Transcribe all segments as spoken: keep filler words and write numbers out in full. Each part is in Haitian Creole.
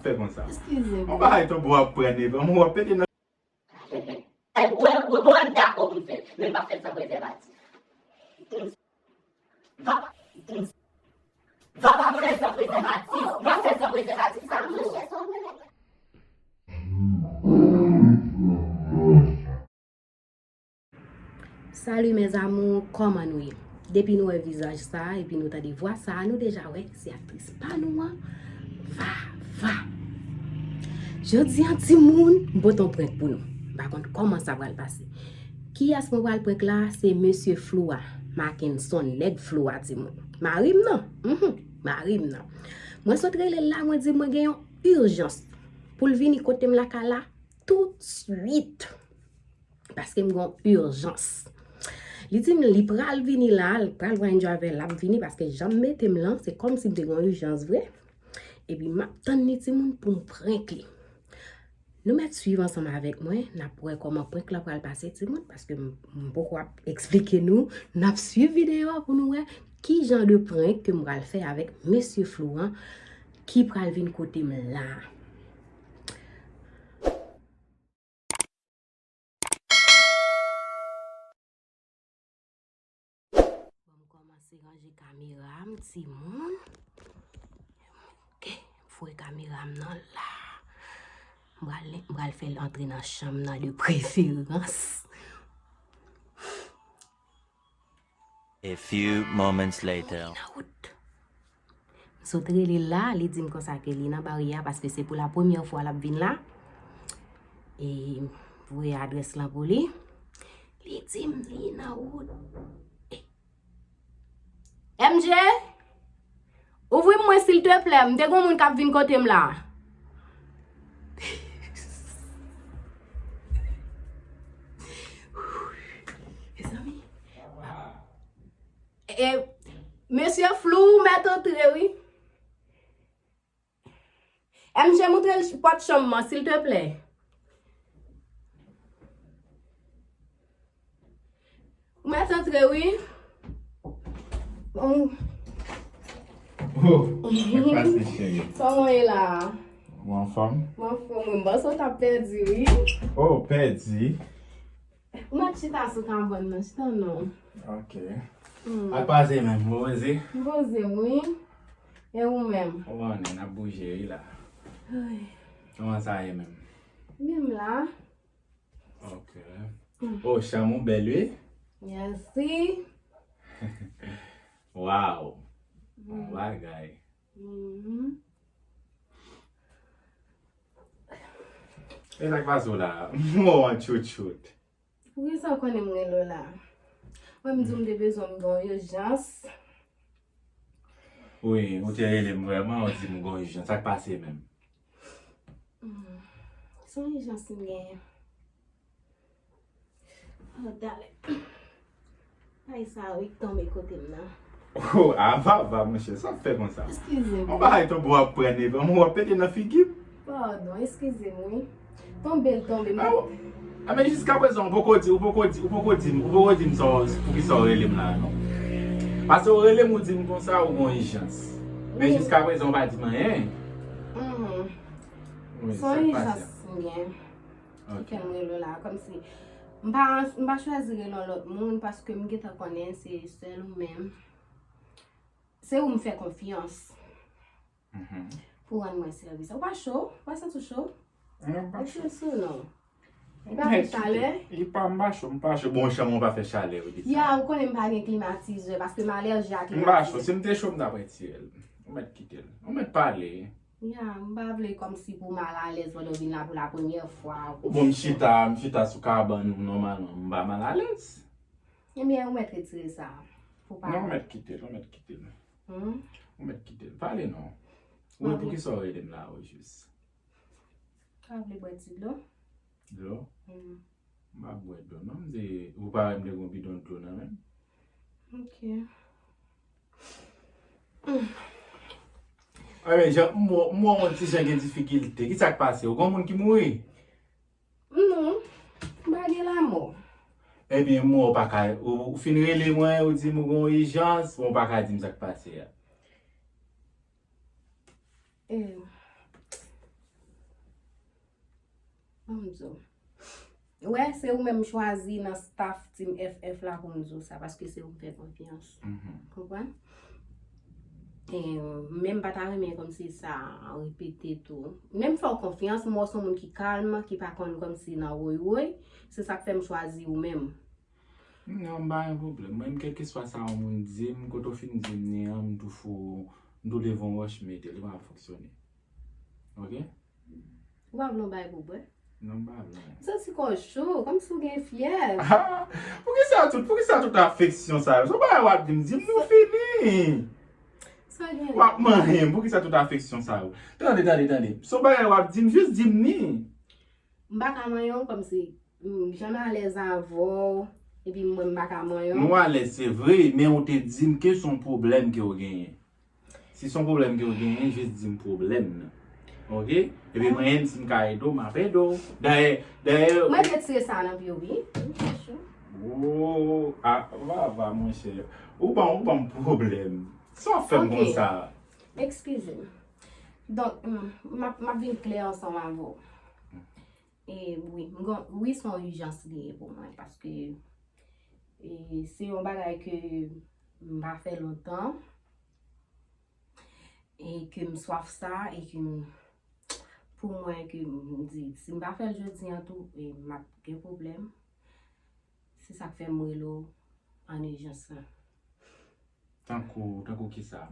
Fè konsa. Eskize mwen. Yon bagay tonbe w ap pran, epi w ap pete nan. Mwen dakò pou m fè l, men m ap fè l san prezèvatif. Va, va, va fè l san prezèvatif. Va fè l san prezèvatif, sa m di w. Salut mes amours, kòman nou ye? Depi nou wè vizaj sa a epi nou tande vwa sa a, nou deja wè se aktris pa nou an, Vava. Jodi a, timoun, m pote yon prank pou nou. M pa konn kòman sa pral pase. Kiyès mwen pral prank la? Se mesye Flou a, Mackenson, nèg Flou a, timoun. Mari m nan, mhm, mari m nan. Mwen sot rele l la, mwen di mwen gen yon ijans pou l vini kote m lakay la toutswit. Paske m gen yon ijans. Li di m li pral vini la, li pral pran yon avè l, l ap vini paske jan m mete m lan, se kòmsi m te gen yon ijans vre. Epi m ap tann li timoun pou m prank li. Nou mèt swiv ansanm avèk mwen, n ap wè kòman prank la pral pase timoun, paske m, m poko ap eksplike nou, n ap swiv videyo a pou nou wè ki jan de prank ke m pral fè avèk mesye Flou an ki pral vin kote m la. Ban m kòmanse ranje kamera m, timoun. Ok, m foure kamera m nan la. M pral, m pral fè l antre nan chanm nan de preferans. A few moments later. Nan wout. M sot rele l la, li di m konsa ke li nan baryè a paske se pou la premyè fwa l ap vin la. E m voye adrès lan pou li. Li di m li nan wout. E, M J, ouvri m mwen silteplè, m te gon moun k ap vin kote m la. Mezanmi. E, mesye Flou, mèt antre, wi. M J, moutre l pòt chanm nan, silteplè. Ou mèt antre, wi. Bon. Oh, sa k pase, cheri? Kòman w ye la? Ou anfòm? Mwen anfòm, wi. M panse w t ap pèdi, wi. Oh, pèdi? Ou mèt chita sou kabann nan, chita non. Ok. Hmm. Sa k pase menm, ou poze? M poze m, wi. E ou menm? Ou konnen, n ap bouje, wi, la. Ay. Kòman sa ye menm? Menm la. Ok. Hmm. Oh, chanm ou bèl, wi. Mèsi. Wow. Hmm. Bon bagay. Mhm. E sa k pase w la? Mwen an tchoutchout. Poukisa w konnen m rele w la? Mwen m di w m te bezwen m gen yon ijans. Wi, ou te rele m vrèman, ou di m gen yon ijans. Sa k pase menm? Hmm. Se yon ijans m genyen. Oh, dale. Ay sa wi k tonbe kote m nan. Oh, a Vava, monchè, sa w fè konsa? Eskize m. Yon bagay tonbe w ap pran, epi w ap pete nan figi m. Padon, eskize m, wi. Tonbe l tonbe m. Ah, ah, men jiskaprezan, ou poko di, ou poko di, ou poko di m, ou poko di m sa w, poukisa w rele m la, non. Paske w rele m, ou di m konsa, ou gon ijans. Men jiskaprezan, ou pa di m anyen. Mhm. Wi, sa k pase? Se yon ijans m gen. Ok. Ki fè m rele w la, kòmsi m pa, m pa chwazi rele yon lòt moun paske m gentan konnen se sèl ou menm. Se ou m fè konfyans. Mhm. Pou rann mwen sèvis. Ou pa cho? Ou pa santi w cho? Non, m pa cho. Ou cho sou non? Ou pa fè chalè? Li pa, m pa cho, m pa cho. Bon, chanm ou pa fè chalè, ou di sa. Ya, ou konnen m pa gen klimatizè paske m alèji a klimatizè. M pa cho. Si m te cho, m t ap retire l. Ou mèt kite l. Ou mèt pale. Ya, m pa vle kòmsi pou w mal alèz pandan w vin la pou la premyè fwa. Bon, m chita, m chita sou kabann ou nòmalman, m pa mal alèz. Ebyen, ou mèt retire sa pou pale. Non, ou mèt kite l, ou mèt kite l. Hmm? Ou mèt kite l. Pale non. Ou wè poukisa w rele m la, ojis? Ou pa vle bwè ti dlo? Dlo? Hmm. M pa bwè dlo non, m te, ou pa wè m te gon bidon dlo nan men m? Ok. Ay, men jan m wè, m wè w yon ti jan gen difikilte. Kisa k pase? Ou gon moun ki mouri? Non, m pa gen lanmò. Ebyen, m wè w pa ka, ou, ou fin rele mwen, ou di m ou gon ijans, men w pa ka di m sa k pase a. E, M di w. Wè, se ou menm m chwazi nan staff Team F F la pou m di w sa, paske se ou m fè konfyans. Konprann? E, men m pa ta renmen kòmsi sa repete tou. Men m fè w konfyans, m wè w se yon moun ki kalm, ki pa konn kòmsi nan woy woy. Se sa k fè m chwazi ou menm. Non, m pa gen pwoblèm. Mwen, kèlkeswa sa yon moun di m, kote w fin di m ni an, m tou fou, m tou leve yon wòch mete, li pa ap fonksyone. Ok? Ou pa vle yon bagay pou bwè? Non, m pa vle anyen. M santi kò w cho, kòmsi w gen fyèv. Ah, poukisa tout, poukisa tout afeksyon sa yo? Se yon bagay w ap di m, di m nou fini. Sa gen? W ap manyen m, poukisa tout afeksyon sa yo? Tande, tande, tande. Se yon bagay w ap di m, jis di m ni. M pa ka manyen w kòmsi, mm, jan m alèz avè w, epi m wè m pa ka manyen w. Nou alèz, se vre, men ou te di m ke se yon pwoblèm ke w genyen. Si se yon pwoblèm ke w genyen, jis di m pwoblèm nan. Ok? Epi mwen menm, si m ka ede w, m ap ede w. Dayè, dayè. Mwen te tire sa nan pye w, wi. Oh, ah, Vava, monchè. Ou ban, ou ban m pwoblèm. Sa w ap fè m konsa? Eskize m. Donk, mm, m ap, m ap vin klè ansanm avè w. E wi, m gon, wi, se yon ijans li ye pou mwen, paske, e, se yon bagay ke m pa fè lontan, e ke m swaf sa, e ke m, pou mwen, ke m di, si m pa fè l jodi a tou, e m ap gen pwoblèm. Se sa k fè m rele w an ijans lan. Tankou, tankou kisa?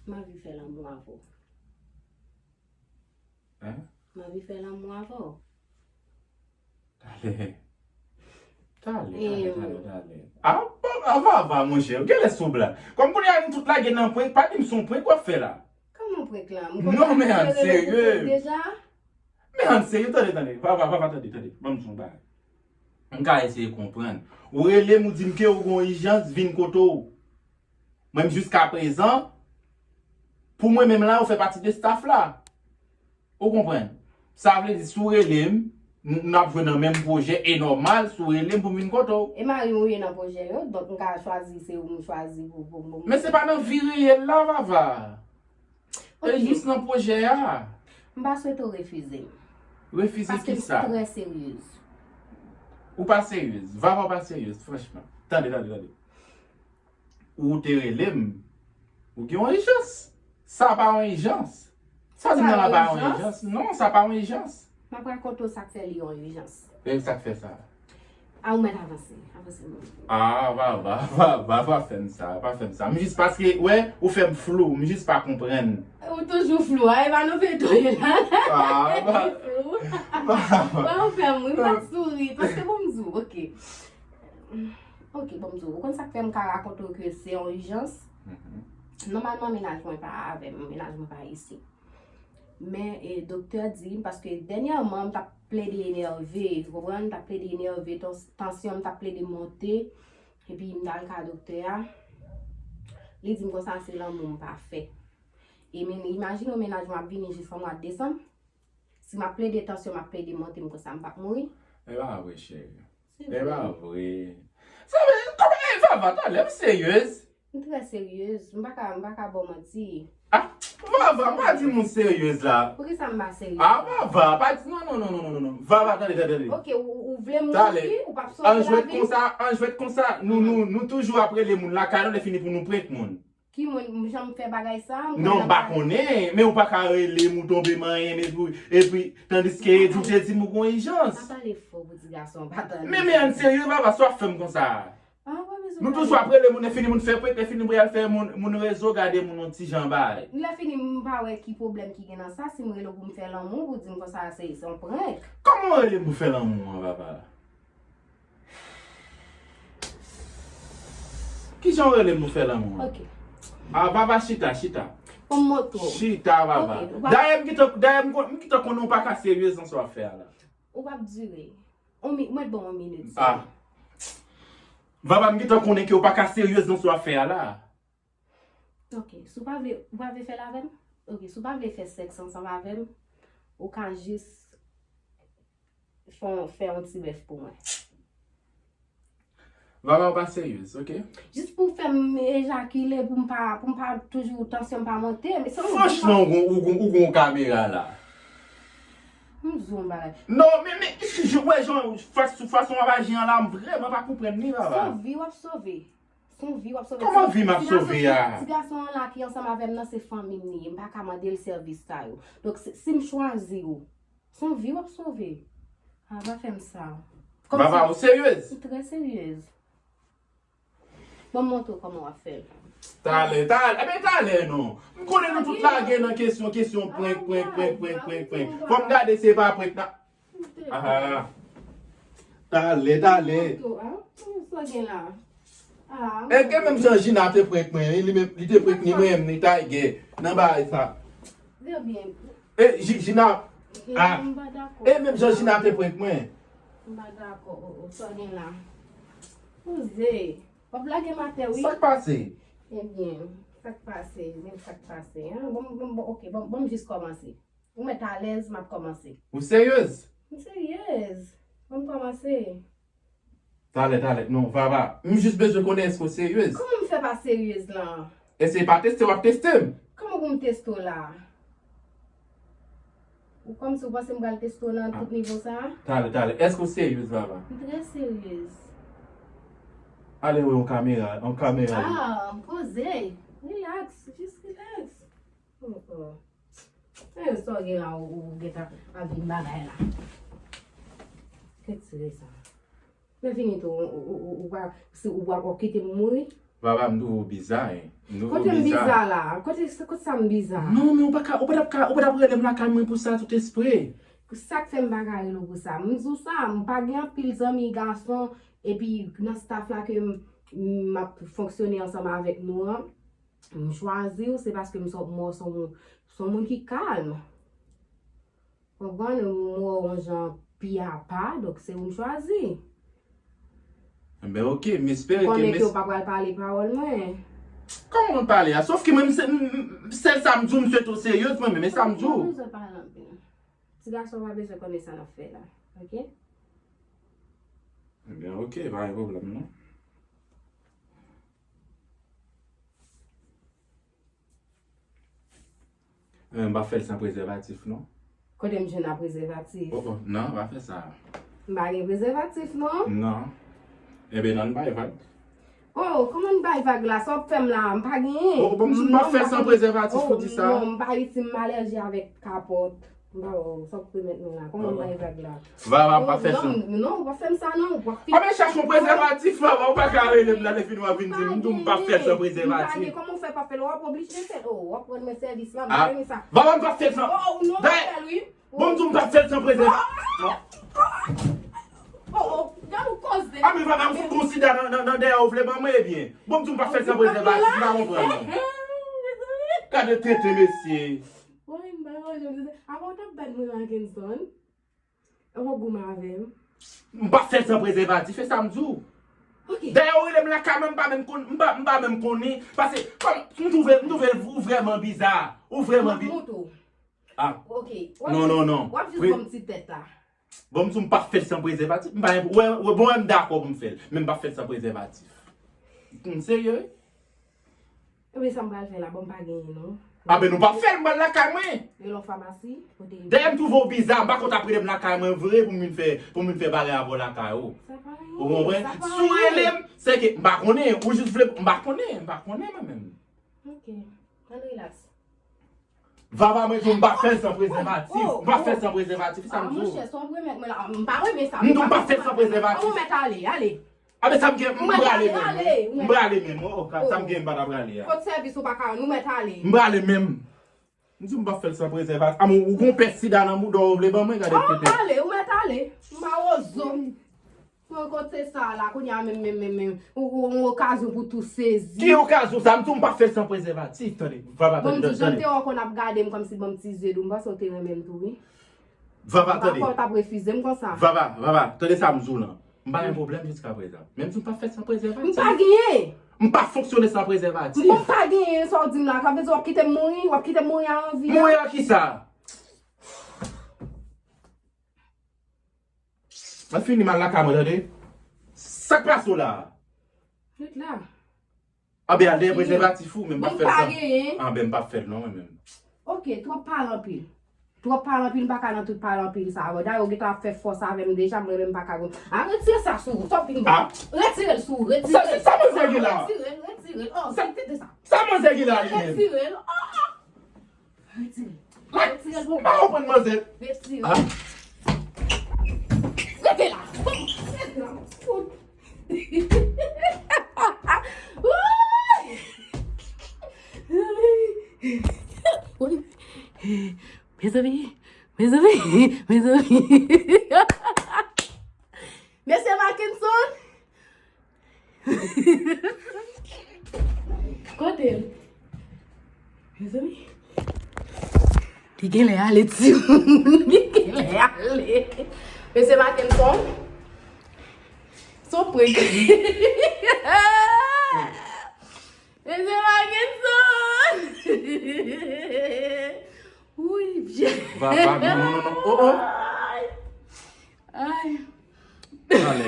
M anvi fè lanmou avè w. Hein? M anvi fè lanmou avè w. Talè. Talè, talè, talè, talè. Ah, ah, Vava, monchè, ou genlè sou blag. Kòm kounye a nou tout lage nan prank, pa di m se yon prank w ap fè la. Kòman prank la? Non, men Ann, serye. Deja? Men Ann, serye, tande, tande. Vava, Vava, tande, tande. Ban m di w yon bagay. M ka eseye konprann. Ou rele m, ou di m ke ou gon ijans, vin kote w. Mwen menm jiskaprezan, pou mwen menm la, ou fè pati de staff la. Ou konprann? Sa vle di, si w rele m, n, n ap jwe nan menm pwojè, e nòmal, si w rele m pou m vin kote w. E mari m ou ye nan pwojè yo, donk m ka chwazi, se ou m chwazi pou, pou, pou. Men se pa nan vi reyèl la, Vava. E jis nan pwojè a. M pa swete w refize m. Refize kisa? Paske m trè seryez. Ou pa seryez. Vava pa seryez, franchman. Tande, tande, tande. Ou te rele m. Ou gen yon ijans. Sa pa yon ijans. Sa w di m nan la pa yon ijans. Non, sa pa yon ijans. M ap rakonte w sa k fè li yon ijans. E sa k fè sa? A, ou mèt avanse. Avanse, mwen. Ah, pa, pa, pa, pa, pa fè m sa, pa fè m sa. M jis paske, wè, ou fè m flou, m jis pa konprann. Ou toujou flou, a, e pa nan feyton ye la. Ah, pa. Flou. Wè, ou fè m ri, m pa t souri, paske bon m di w, ok. Ok, bon m di w, ou konn sa k fè m ka rakonte w ke se yon ijans? Nòmalman, mennaj mwen pa avè m, mennaj mwen pa isit. Men, e, doktè di, paske dènyèman, m t ap plede enève, ou konprann? M t ap plede enève, tans-, tansyon m t ap plede monte, epi m t al ka doktè a, li di m konsa se lanmou m pa fè. E men, imajine w, mennaj mwen ap vini jiska mwa desanm, si m ap plede tansyon, m ap plede monte, m konsa m p ap mouri. E pa vre, cheri. E pa vre. Sa vle, kòman, e, Vava, talè, ou seryez? M trè seryez. M pa ka, m pa ka ba w manti. Ah, Vava, pa di m ou seryez la. Poukisa m pa seryez? Ah, Vava, pa di, non, non, non. Vava, tande, tande, tande. Ok, ou, ou vle m mouri, ou p ap sove lavi m? An jwèt konsa, an jwèt konsa, nou, nou, nou toujou ap rele moun lakay nou, lè fini pou nou prank moun. Ki moun, jan m fè bagay sa? Non, m pa konnen, men ou pa ka rele m, ou tonbe manyen, epi, epi, tandiske ou te di m ou gon ijans. Pa pale fò pou ti gason pa tande. Men, men Ann, serye, Vava, sa w ap fè m konsa? Ah, pa bezwen pale. Nou toujou ap rele moun, lè fini moun fè prank, lè fini pou y al fè moun, moun rezo, gade moun yon ti jan bay. Lè fini, m pa wè ki pwoblèm ki gen nan sa, si m rele w pou m fè lanmou, pou di m konsa se, se yon prank. Kòman w rele m pou fè lanmou an, Vava? Kijan w rele m pou fè lanmou an? Ok. Ah, Vava, chita, chita. Fò m montre w. Chita, Vava. Ok, ou pa... Dayè, m gentan, dayè, m kon-, m gentan konnen w pa ka seryez nan sa w ap fè a la. Ou p ap dire. On mi-, mwen bon, on minit. Ah. Vava, m gentan konnen ke w pa ka seryez nan sa w ap fè a la. Ok, si w pa vle, ou pa vle fè l avè m? Ok, si w pa vle fè sèks ansanm avè m, ou ka jis fè, fè yon ti bèf pou mwen. Vava, ou pa seryez, ok? Jis pou fè m ejakile, pou m pa, pou m pa toujou, tansyon m pa monte, men se yon... Franchman, ou gon, ou gon, ou gon kamera la. M di w yon bagay. Non, men, men, j- j- wè jan fas- fason w ap aji an la, m vrèman pa konprann li, Se Vava. yon vi w ap sove. Se yon vi w ap sove. Kòman vi m ap sove a? Ti gason an la ki ansanm avè m nan se fanmi m li ye. M pa ka mande l sèvis sa yo. Donk, si si m chwazi w, se yon vi w ap sove. A, pa fè m sa. Kòmsi- Vava, ou seryez? M trè seryez. Bon, m montre w kòman w ap fè l. Talè, talè, ebyen talè non. M konnen nou tout lage nan kesyon, kesyon prank, prank, prank, prank, prank, prank. Fò m gade se pa prank nan. Ah, talè, talè. Sa gen la? Ah, Èske menm jan Jina te prank mwen, li, menm- li te prank ni mwen, ni Tiger nan bagay sa. Trè byen. E Ji- Jina, ah, M pa dakò. E menm jan Jina te prank mwen. M pa dakò. Oh, oh, sa gen la? Poze. W ap lage m atè, wi. Sa k pase? Ebyen, sa k pase? Men sa k pase, hein? Bon, bon, bon, ok, bon, bon, m jis kòmanse. Ou mèt alèz, m ap kòmanse. Ou seryez? M seryez. Bon, m kòmanse. Talè, talè. Non, Vava. M jis bezwen konnen èske w seryez. Kòman m fè pa seryez lan? Èske pa teste w ap teste m? Kòman pou m teste w la? Ou kòmsi w panse m pral teste w nan tout nivo sa? Talè, talè. Èske w seryez, Vava? M trè seryez. Ale wè yon kamera, yon kamera. Ah, poze. Relax, jis relax. Oh, oh. E sa w gen la, ou ou gentan ap vin bagay la. Retire sa. Men fini tou, ou ou ou ou pa si ou pa w kite m mouri. Vava, m twouve w biza, hein. M twouve w Kote m biza la? Kote kote sa m biza? Non, men ou pa ka, ou pa t ap ka, ou pa t ap rele m lakay mwen pou sa tout espre. Sa k fè m pa ka rele w pou sa? M di w sa, m pa gen anpil zanmi gason, epi nan staff la ke m m ap fonksyone ansanm avèk nou an, m chwazi w, se paske m sot m wè w se yon moun ki kalm. Konprann? M wè w yon jan pi apa, donk se ou m chwazi. Enben, ok, m espere ke Konnen ke mes- w pa pral pale pawòl mwen. Kòman m pale a? Sof ke mwen, m se- m- m- sèl sa m di w, m swete w seryez, mwen menm, e sa m di w. Ti gason pa bezwen konnen sa n ap fè la, ok? Enben, ok, pa gen pwoblèm, non. Eh, m pa fè l san prezèvatif, non. Kote m jwenn a prezèvatif? Oh, oh, non, pa fè sa. M pa gen prezèvatif, non. Non. Enben, non, n bay vag. Oh, kòman n bay vag la? Sa w ap fè m la? M pa genyen. Oh, bon, m di w m pa fè l san prezèvatif, ou di sa. Non, m pa isi, m alèji avèk kapòt. M pa wè w, sa w ap remèt mwen la? Kòman m bay vag la? Vava, m pa fè sa. Non, non, w pa fè m sa, non. W ap Ah, men chache yon prezèvatif, Vava, ou pa ka rele m la, lè fini w ap vin di m, m di w m pa fè l san prezèvatif. Kòman w fè pa fè l? W ap oblije fè l. Oh, w ap rann mwen sèvis la, m pa renmen sa. Vava, m pa fè l san. Oh, non, w pa fè l, wi. Bon, m di w m pa fè l san prezèvatif. Oh, oh, gade w koze. Ah, men Vava, m fout gon sida nan, nan, nan dèyè w vle ban mwen, ebyen. Bon, m di w m pa fè l san prezèvatif, m pa konprann, non. Gade tenten, mesye. Woy, m pa wè jan m di sa. Avan w t ap bat mwen Mackenson. Ou goumen avè m. M pa fè l san prezèvatif, e sa m di w. Ok. Dayè, ou rele m lakay mwen, m pa menm konn, m pa, m pa menm konnen. Paske, kòm, m twouve, m twouve ou vrèman biza. Ou vrèman biza. Moutou. Ah. Ok. Non, non, non. W ap jis ban m ti tèt la. Bon, m di w m pa fè l san prezèvatif. M pa, wè, wè, bon, wè, m dakò pou m fè l. Men m pa fè l san prezèvatif. M serye, wi. Ebyen, sa m pral fè la, bon, m pa genyen, non. Ah, ben, nou pa fè l, m pral lakay mwen. Rele yon famasi, kote. Dayè, m twouve w biza, m pa konn ap rele m lakay mwen vre pou m vin fè, pou m vin fè bagay avè w lakay ou. Sa pa anyen. Ou konprann? Sa pa Si w anyen. Rele m, se ke m pa konnen, ou jis vle, m pa konnen, m pa konnen, mwen menm. Ok. Ann relax. Vava, mwen di w m pa fè l san prezèvatif. M pa fè l san prezèvatif, sa m di w. Monchè, sa w ap remèt mwen la, m pa renmen sa. M di w m pa fè l san prezèvatif. Ou mèt ale, ale. A, men sa m gen, m prale menm. Ale, ou M prale menm. Oh, oh, sa m gen, m pa t ap prale a. Kot sèvis ou pa ka, nou mèt ale. M prale menm. M di w m pa fè l san prezèvatif. A, men ou gon pèt sida nan bouda w vle ban mwen, gade tete. Ale, ou mèt ale. M pa wozo. Mwen kote sa la, kounye a menm, menm, menm, menm. Ou, ou, ou okazyon pou tou sezi. Ki okazyon sa? M di w m pa fè l san prezèvatif, tande. Vava, Bon, m tande, di jan m tande. te wè w konn ap gade m kòmsi ban m ti zye dou, m panse w te renmen m tou, wi. Vava, tande. Dakò, w t ap refize m konsa. Vava, Vava, tande sa m di w lan. M pa gen pwoblèm jiska prezan. Men m di w m pa fè l san prezèvatif. M pa genyen. M pa fonksyone san prezèvatif. M pa genyen, sa w di m la, sa vle di w ap kite m mouri, w ap kite m mouri a anvi a? Mouri a kisa? Mwen fini, m al lakay mwen, tande. Sa k pase w la? Ret la. Anben, al dèyè prezèvatif ou, men m pa Bon, fè l pa san. Genyen. Anben, m pa fè l non, mwen menm. Ok, twòp pale anpil. Twòp pale anpil, m pa ka nan tout pale anpil sa. Dayè, ou gentan ap fè fòs avè m deja, mwen menm m pa ka gon. A, retire sa sou ou, sa w fin gen. Retire l sou ou, retire l. Sa, sa, sa manzè gen la? Retire l, retire l. Oh, sa, kite sa. Sa manzè gen la, li menm? Retire l. Oh! Retire l. Retire l pou mwen. M pa konprann manzè. Retire l. Rete la. Rete la. Woy! Mezanmi, mezanmi, mezanmi. Mesye Mackenson. Kote l? Mezanmi. Li genlè ale, timoun. Li genlè ale. Mesye Mackenson. Son prank. Mesye Mackenson. Wi, byen. Vava, non, non, non, non. Oh, oh. Ay. Ay. Talè.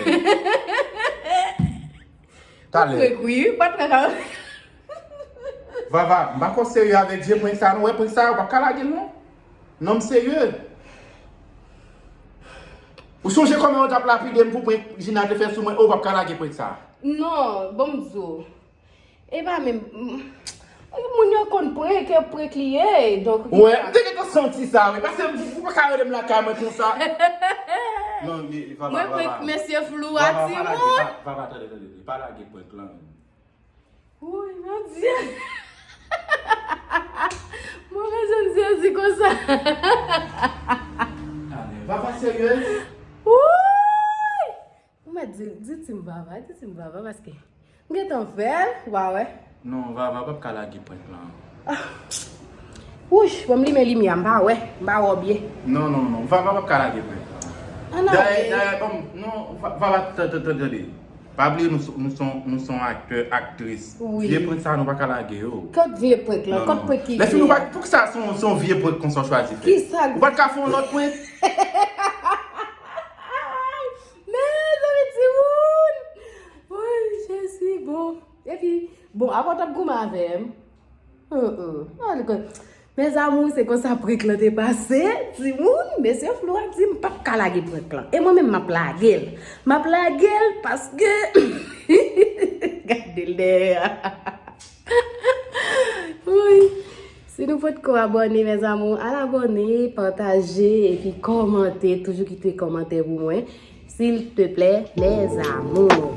Talè. Ou prank wi, pa t ka. Vava, m pa kwè w serye avèk vye prank sa, non. Wè prank sa, ou p ap ka lage l, non. Non, m serye. Ou sonje kòman yo t ap lapide m pou prank Gina te fè sou mwen? Ou p ap ka lage prank sa. Non, bon, m di w. E pa menm. Moun yo konn prank, e prank li ye. Donk, wè, m te gentan santi sa, wi. Paske m, ou pa ka rele m lakay mwen konsa. Non, li, li, Vava, mwen prank Vava. Mesye Flou a, Vava, pa lage, timoun. Pa, Vava, tande, tande, tande. Pa lage prank lan. Woy, Bondye. Mwen bezwen sezi konsa. Vava, serye? Woy! Ou mèt di, di ti m Vava, di ti m Vava, paske m gentan fè l, ou pa wè? Non, Vava p ap ka lage prank lan. Ah. Wouch, bon, m limen limyè, m pa wè, m pa wè w byen. Non, non, non, Vava p ap ka lage prank lan. Dayè, dayè, bon, non, Va-, Vava, tande, tande, tande. Pa bliye nou s-, nou s-, nou s-, on aktè, aktris. Wi. Vye prank sa nou pa ka lage yo. Kot vye prank lan? Non, kot non. Prank ki vye? Lè fini ou pa, poukisa se on, se on vye prank konsa w chwazi fè? Kisa? Ou pa t ka fè on lòt prank? Mezanmi, timoun! Woy, Jezi, bon. Epi, bon, apa w t ap goumen avè m? Mezanmi, se konsa prank lan te pase, timoun. Mesye Flou a di m p ap ka lage prank lan. E mwen menm, m ap lage l. M ap lage l paske, gade l dèyè. Woy. Si nou potko abòne, mes amours, al abòne, pataje, epi kòmante, toujou kite kòmantè pou mwen. Silteplè, mes amours.